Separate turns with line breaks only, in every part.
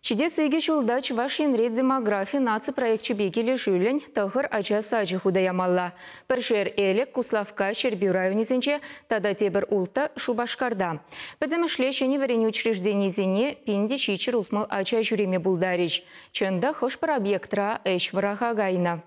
Ҫитес икӗ ҫулта Чӑваш Енре демографи наци проекчӗпе килӗшӳллӗн 9 ача сачӗ хута ямалла. Пӗршер Элӗк, Куславкка, Ҫӗрпӳ районӗсенче тата тепӗр 6 Шупашкарта. Пӗтӗмӗшле ҫӗнӗ вӗренӳ учрежденийӗсене 1760 ача ҫӳреме пултарӗҫ. Чӑн та, хӑш-пӗр объектра ӗҫ вӑраха кайнӑ.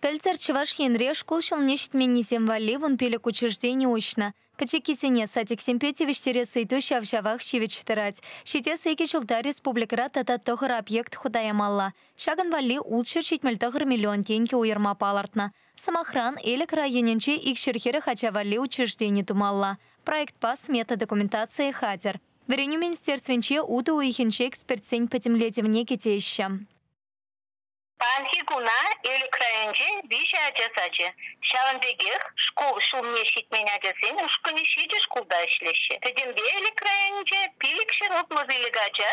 Пӗлтӗр Чӑваш Енре шкул ҫулне ҫитменнисем валли 15 учреждени уҫнӑ. Пӗчӗккисене садиксемпе тивӗҫтерес ыйту ҫав-ҫавах ҫивӗч тӑрать. Ҫитес икӗ ҫулта республикӑра тата 9 объект хута ямалла. Ҫакӑн валли 679 миллион тенкӗ уйӑрма палӑртнӑ. Сӑмахран, Элӗк районӗнче 240 ача валли учреждени тумалла. Проектпа смета документацийӗ хатӗр. Вӗренӳ министерствинче утӑ уйӑхӗнче экспертсен пӗтӗмлетӗвне кӗтеҫҫӗ.
Паянхи куна Элӗк районӗнче 3 ача сачӗ. Ҫавӑн пекех шкул ҫулне ҫитмен ачасен ушкӑнӗ 7 шкулта ӗҫлеҫҫӗ. Пӗтӗмпе Элӗк районӗнче 565 ача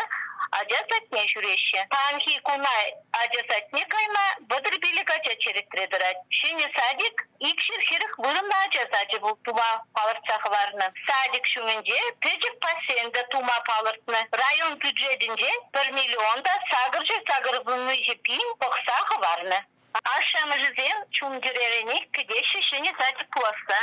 ача садне ҫӳреҫҫӗ. Паянхи куна ача садне кайма 35 ача черетре тӑрать. Ҫӗнӗ садик 240 вырӑнлӑ ача сачӗ тума палӑртса хӑварнӑ. Садик ҫумӗнче пӗчӗк бассейн та тума палӑртнӑ. Район бюджетӗнче 1 миллион та 883 пин пӑхса хӑварнӑ. Ашшӗ-амӑшӗсем чун-чӗреренех кӗтеҫҫӗ ҫӗнӗ садик пуласса.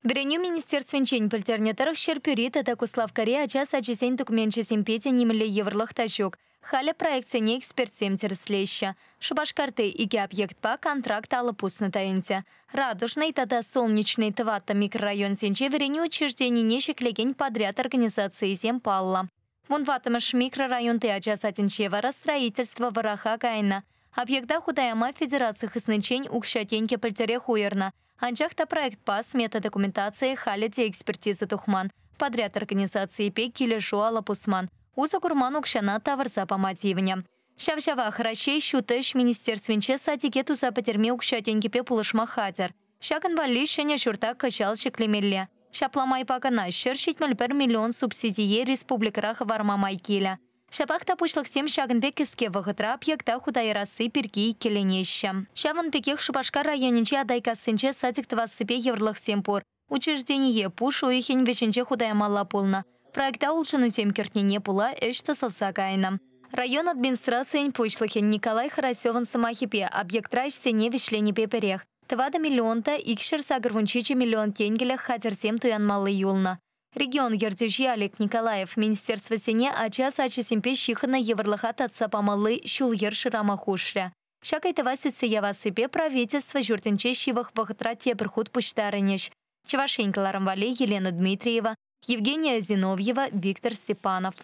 Вӗренӳ министерствинчен пӗлтернӗ тӑрӑх Ҫӗрпӳри тата Куславккари ача сачӗсен докуменчӗсемпе те нимӗнле йывӑрлӑх та ҫук. Халӗ проектсене экспертсем тӗрӗслеҫҫӗ. Шупашкарти 2 объектпа контракт алӑ пуснӑ та ӗнтӗ. Радужный тата Солнечный 4 микрорайонсенче вӗренӳ учрежденине ҫӗклекен подряд организацийӗсем паллӑ. 14-мӗш микрорайонти ача садӗнче вара строительство вӑраха кайнӑ. Объекта хута яма федераци хыснинчен укҫа-тенкӗ пӗлтерех уйӑрнӑ. Анчах та проектпа смета документацийӗ халӗ те экспертиза тухман. Подряд организацийӗпе килӗшӳ алӑ пусман. Усӑ курман укҫана тавӑрса пама тивнӗ. Ҫав-ҫавах Раҫҫей ҫут ӗҫ министерствинче садике туса пӗтерме укҫа-тенкӗпе пулӑшма хатӗр. Ҫакӑн валли ҫӗнӗ ҫурта кӑҫал ҫӗклемелле. Ҫапла майпа кӑна 171 миллион субсидие республикӑра хӑварма май килӗ. Ҫапах та пуҫлӑхсем ҫакӑн пек кӗске вӑхӑтра объекта хута ярасси пирки иккӗленеҫҫӗ. Ҫавӑн пекех Шупашкар районӗнчи Атайкассинче садик тӑвассипе йывӑрлӑхсем пур. Учреждение пуш уйӑхӗн вӗҫӗнче хута ямалла пулнӑ. Проекта улшӑнусем кӗртнине пула ӗҫ тӑсӑлса кайнӑ. Район администрацийӗн пуҫлӑхӗн Николай Хорасевӑн сӑмахӗпе объектра ӗҫсене вӗҫленипе пӗрех. 4 миллион та 287 миллион тенкӗлӗх хатӗрсем туянмалли юлнӑ. Регион ертӳҫи Олег Николаев министерствӑсене ача сачӗсемпе ҫыхӑннӑ йывӑрлӑха татса памалли ҫул-йӗр шырама хушрӗ. Ҫак ыйтӑва сӳтсе явассипе правительство ҫуртӗнче ҫывӑх вӑхӑтра тепӗр хут пуҫтарӑнӗҫ. Чӑваш Ен кӑларӑм валли Елена Дмитриева, Евгения Зиновьева, Виктор Степанов.